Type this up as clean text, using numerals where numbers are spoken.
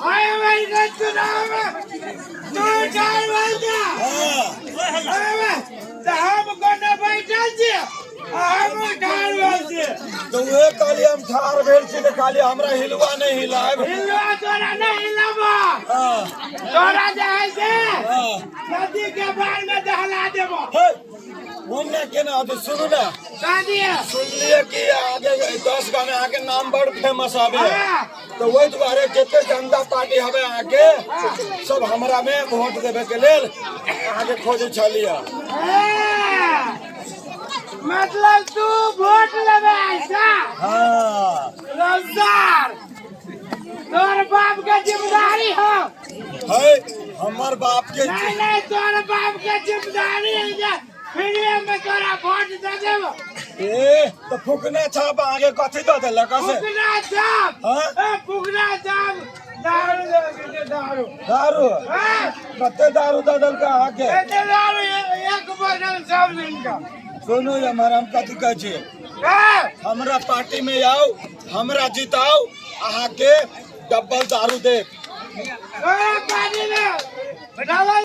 आए मेरे चुनाव में तू ठार भेल छे। हाँ। अरे तऽ हम कोना बैठल छी आ हम ठार भेल छी। तऽ उहे कहली, हम ठाढ़ भेल छी तऽ खाली हमरा हिलवा नहि हिलायब। हिलवा तोरा नहि हिलाबो। तोरा जे है से नदी के बाढ़ में दहला देबो। हे, ओन्ने केना होतै? सुनू ने। शादी है। सुनलिए कि आगे 10 गाँव में अहाँके नाम बड़ फेमस हवे। तऽ ओहि दुआरे जते जनता पार्टी हवे अहाँके, सब हमरा में वोट देवे के लेल अहाँके खोजे छलियै। मतलब तू वोट लेबे ऐसा? हाँ। रौजार, तोर बाप के जिम्मेदारी हो। है, हमर बाप के? नहीं नहीं, तोर बाप के जिम्मेदारी है जे फ्री में तोरा वोट दे देबो। ए, तऽ फुकना छाप अहाँके कथी दऽ देलक से? फुकना छाप। हाँ? ए, फुकना छाप दारू दे दे, दारू। दारू? हाँ। कते दारू दऽ देलक अहाँके? एते दारू, एक बोतल सब दिन का। सुनू हमर, हम कथी कहै छी? हाँ। हमरा पार्टी में आउ, हमरा जिताउ, अहाँके डबल दारू देब। तोरा पार्टी में डबल